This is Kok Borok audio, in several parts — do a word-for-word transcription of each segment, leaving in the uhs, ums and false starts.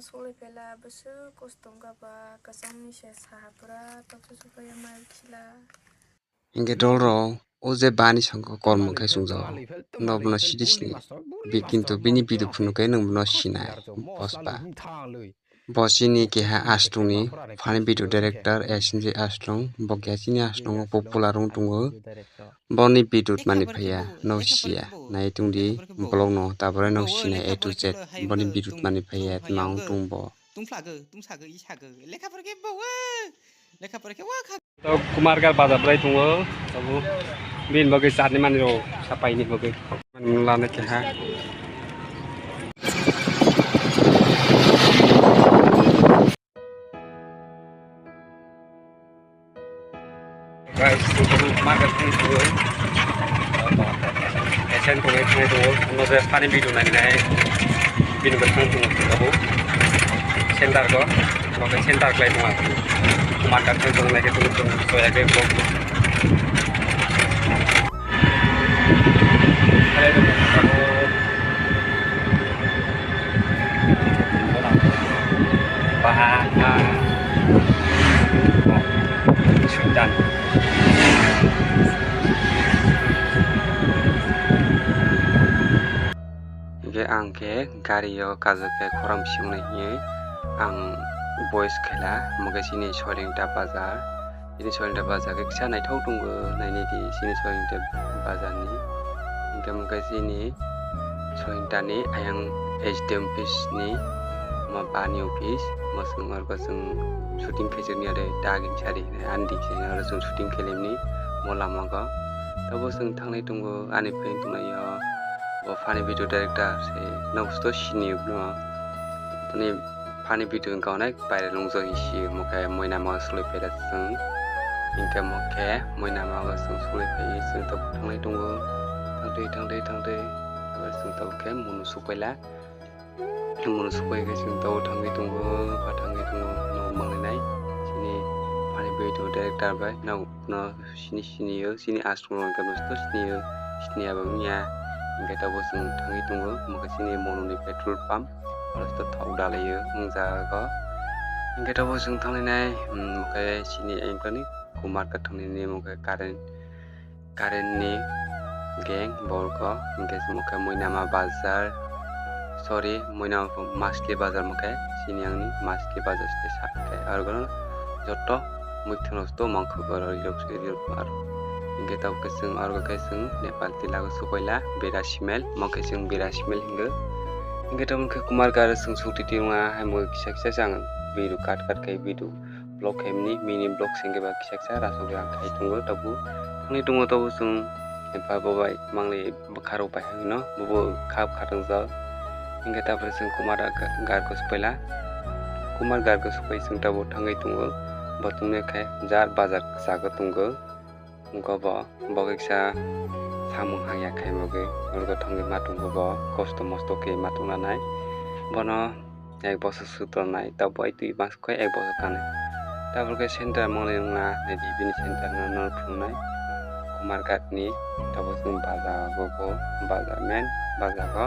Songwi phela bwswk kosto wngkha ba, kwchangni se saha pura toksa sukha ya mai khila. Hinkhe dolrok o je bani songkha kormo khe chwngjago, no bono sidi sini. Bi-, kintu bini video phunukhe nwng bono sinai, bosba. Bo chini keha Astrongni funny video director S N J Astrong, bo keha chini Astrongo popular wng tongo. Boni video mani phaiya, no siya, nai tongdi vlog no, tabore no sinai A to Z, boni video mani phaiya, tma wng tong bo. Tungphlago, tungsagwi, isagwi, lekha porikhe bawo, lekha porikhe wa kha. To Kumar gar bazar lai tongo, abo bini bagwi charni manwi rok sapaini bagwi. Mani lana keha. Guys, Kumar gar thang tongo. Esen tongo, thang tongo. Ano je funny video nai nai. Bini bagwi thang tongo, abo. Center ko. Oke, center klai tong aku. Makan tong tong lagi tong tong soya ke bok. Baha, ah, Sultan. Hinkhe ang khe gari o kajak khe khorang bising nai hinwi ang boys khaila, omo khe chini Soilingta bazar. Chini Soilingta bazar khe kisa naithok tongo, nainai di chini Soilingta bazar ni. Hinkhe omo khe chini Soilingta ni ayang S D M office ni ma bani office, ma chwng aro chwng shooting khaijak ni are daging sari hinwi ani dikhe aro chwng shooting khailai mani mo lama o. Tabo chwng thangnai tongo ani friend tongnai o. Bo funny video director se, nok sto sini no. Ani funny video wngkha onek viral wngjak si, omo khe moina ma sulai phaila chwng. Hinkhe omo khe moina ma o chwng sulai phai chwng tabuk thangnai tongo. Thangtwi, thangtwi, thangtwi. Abo chwng tabuk khe munu sukpaila. Munu sukpai khe chwng tabuk thangwi tongo, ba thangwi tongo, nok manglai nai. Chini funny video director bai, nok no sini sini o, chini Astrong rok hwnkhe mostok sini o, sini ya bo wngya. Hinkhe tabuk chwng thangwi tongo, omo khe chini Mononi petrol pump, aro to thok dalai o wng jaga o. Hinkhe tabuk chwng thangwi nai, hmm, omo khe chini ayang kani Kumar Kathang ni omo khe current, current ni gang borok o, hinkhe omo khe Moinama bazar, sorry, Moinama Masli bazar omo khe chini yang ni Masli bazar se sa khe, aro joto muitu no to mangkuk oro rirok se rirok aro. Hinkhe tabuk khe chwng aro khe chwng Nepal tila o supaila Bera Simel, omo khe chwng Bera Simel hingo. Hinkhe tabuk khe Kumar gar chwng suti tiyung a, hai mo kisa kisa chang video cut cut khai video vlog khai mini, mini vlog se hinkhe ba kisa kisa rasuk yang khai tongo tabuk. Thangwi tongo tabuk chwng Nepal bo bai manglai bwkha rok bai hwnwi no, bo bo kha bwkha tongjak. Hinkhe tabuk chwng Kumar gar khe supaila. Kumar gar khe supai chwng tabuk thangwi tongo. Bo tongmani khe jar bazar kwchak o tongo. Wngkha bo, bo kisa samung hamya khaimogwi, oro thangwi ma tongo bo, kosto mosto khe ma tongna nai. Bono ek bosor swk tongnai, tabuk bai twi mas khe ek bosor kanwi. Tabuk khe center mangli wngna naidi, bini center no, no phunuknai Kumar Ghat ni, tabuk chwng baja go bo, baja main baja go,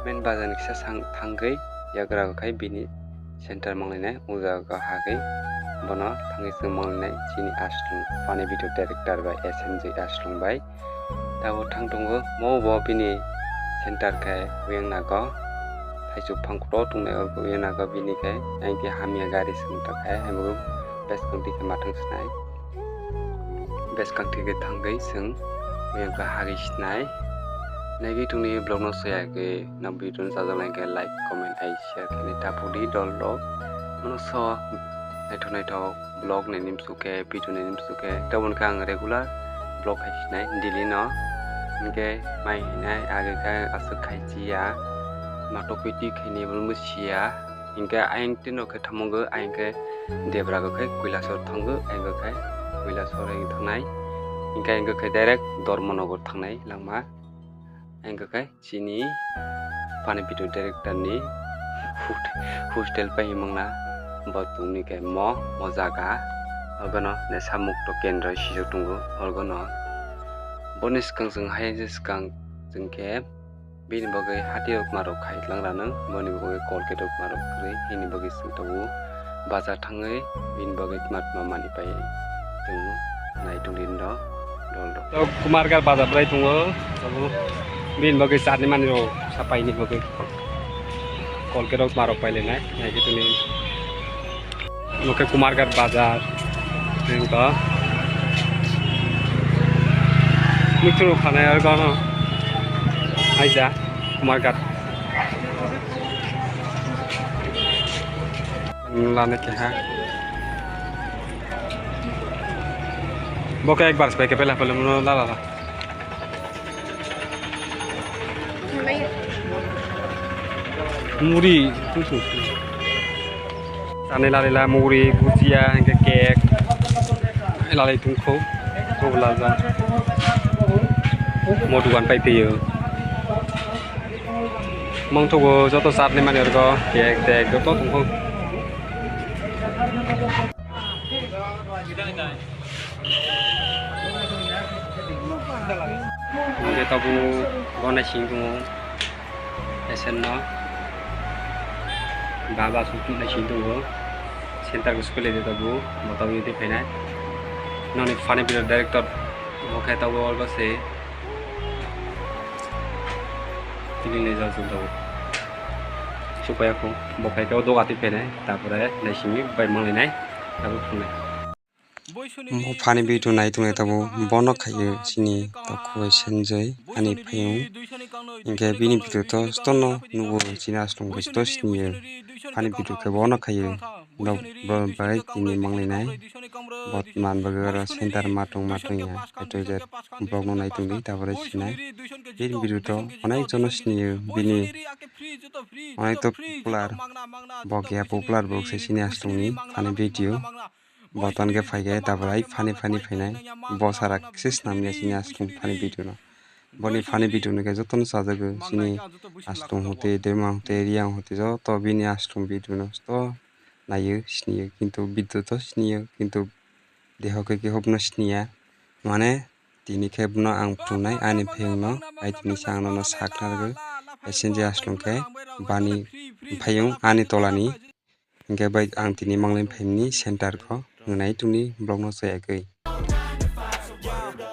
main baja ni kisa sang thangwi yagra khai bini center mangli nai, o jaga hagwi bono thangwi chwng mangli nai chini Astrong, funny video director bai S N J Astrong bai. Tabuk thang tongo, mo bo bini center khe oyang nago, thaichuk phang kotor tongnai, o oyang nago bini khe, ayang khe hamya gari swng ta khe, abo bwskang twi khe ma thang sinai. Bwskang twi khe thangwi chwng oyang khe hagwi sinai. Naigwi tongni vlog no soya khe, no video no chajak lai khe like, comment, ai share khe ni ta phudi dol rok. Mono so naithok naithok vlog naini msu khe, video naini msu khe, tabuk khe ang regular vlog khai sinai daily no. Hinkhe mai hinai age khe aswk khai chiya, ma topiti khaini bo siya. Hinkhe ayang tino khe thamungo, ayang khe Debra go khe Kailasor thango, ayang go khe Kailasor ayang thangnai. Hinkhe ayang go khe direct Dharmanagar thangnai langma. Ayang go khe chini funny video director ni hostel pai himangna bo tongni khe mo, mo jaga. Ogono ne samuk to kendro sijak tongo, ogono. Boni swkang chwng hai swkang chwng khe Bini bagwi hati rok ma rok khai tlang ranang, boni bagwi Colgate rok ma rok kwrwi, hini bagwi chwng tongo bazar thangwi bini bagwi tma tma manwi pai tongo, nai tongdi no dol dol. To Kumarghat bazar bwlai tongo, abo bini bagwi charni manwi rok sapaini bagwi Colgate rok ma rok pai lainai, nai khe tini. Omo khe Kumarghat bazar. Ringko. Muitu rok phanai arokno. Aija Kumarghat. Lana keha. Bo khe ekbar se pai khe bela bela muno la la la. Muri, tani lalila muri, bhujia, hingke cake, lalai tongkho, kobla ja, mo dukan pai phaio. Mangthogo joto chatni mani orgo, cake, cake, joto tongkho. Hingke tabuk bo naising tongo, S N no baba song twi naising tongo, center khe sokle de tabuk, bo tabuk twi phainai. Noni funny video director bo khe tabuk abo se tini ni jol song tabuk. Supaya kho bo khai khe o doga twi phainai, tarpore naising bai manglai nai. Abo thungnai. Bo funny video nai tongnai tabuk bono khaio chini tokhubai Sanjoy ani phayung. Hinkhe bini video to jotono nugo chini aswk tongkhe joto siniyo. Funny video khe bono khaio. Nok borok bai tini manglainai. Botman bagwi oro center matwng matwng ya. Eto je vlog no nai tongdi tabore sinai. Bini video to onek jono siniyo. Bini onek to popular. Bo keha popular borok se chini aswk tongni funny video. Boton khe phaikhe tabrai funny funny phainai. Bo sara khe se snamya chini aswk funny video no. Boni funny video no khe jotono chajago chini aswk hote, dema hote, riyang hote joto bini aswk video no joto naio siniyo kintu video to siniyo kintu deho khe kebono siniya. Mane tini khe bono ang phunuknai ani phayungno, ai tini se ang nono sakna rwgwi. Hai se je aswk khe bani phayung ani tolani. Hinkhe bai ang tini manglai phaimani center kho wngnai tongni vlog no chayagwi.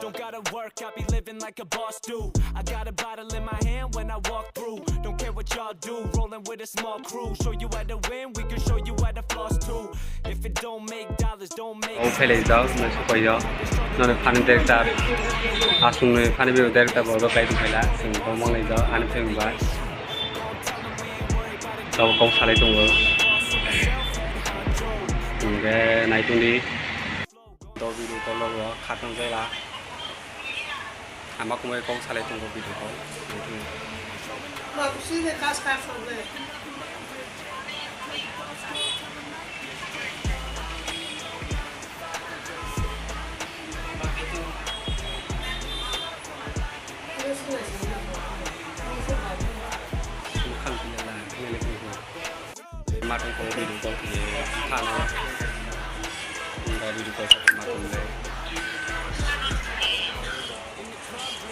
Don't gotta work, I be living like a boss do. I got a bottle in my hand when I walk through. Don't care what y'all do, rolling with a small crew. Show you how to win, we can show you how to floss too. If it don't make dollars, don't make. O phelai jao, no supai jao. Noni funny director, aswk ni funny video director bo kai tu phaila, sing bo manglai jao, ani film ba. Tabuk kok salai tongo. Hingke naitung di. Tabuk video call o khatang jela. Ama kumui kok salai tongo video call. Matwng kok video call khe phano. Hwnba video call khe matwng le.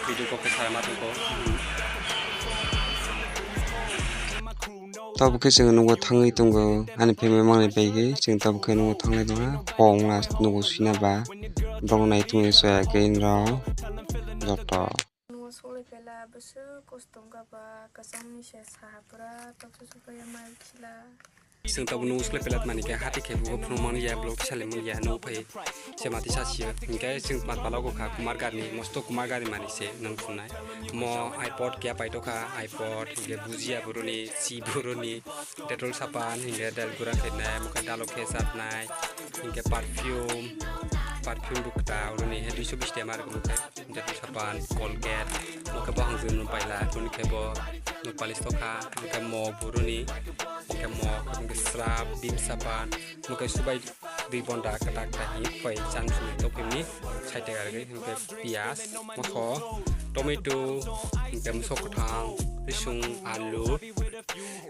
Video call khe sara matwng kok. Tabuk khe chwng nukgo thangwi tongo, ani family mangnai bagwi chwng tabuk khe nukgo thanglai tongha. Kok wngna nukgo swina ba, borok nai tongwi chaya khe nw rw joto. Nung suklai pela bwswk kosto wngkha ba, kwchangni se saha pura toksa suklaiya mai khila. Chwng tabuk nung suklai pela mani khe hati khe bo phunuk mani ya, block salai mani ya, nung phai se mati sa siyo. Hinkhe chwng mat pala go kha Kumarghat ni, mosto Kumarghat ni mani se nung phunai. Mo iPod kya paito kha, iPod, hinkhe bhujia boroni, si boroni, Dettol sapan, hinkhe del gura khainai, mokhe dalo khe satnai, hinkhe perfume, perfume bo kwtal boroni, he duiso bish taka ma rwkhe mokhe. Jati sapan, Colgate, mokhe bo ang jwng paila, aboni khe bo nuk palis tokha, mokhe mo boroni, mokhe mo, mokhe srap, bim sapan, mokhe subai dui bonda kwtak ta hi koi chan sumi tokphimni side garwi, mokhe piyaj, mokho, tomato, mokhe mosok kwthang, risung, alu,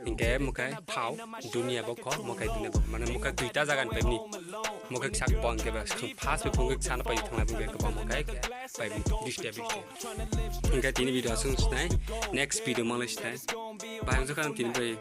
Hingke mukai phao dunia bokho, mukai dunia bokho. Mane mukai duita jaga ni paimni. Mukai sak bo hingke ba first bai phunuk sana pai thangna bungke kebang mukai paimni. Disturb. Hingke tini video asung sinai. Next video manglai sinai. Bahai jokha tini bai.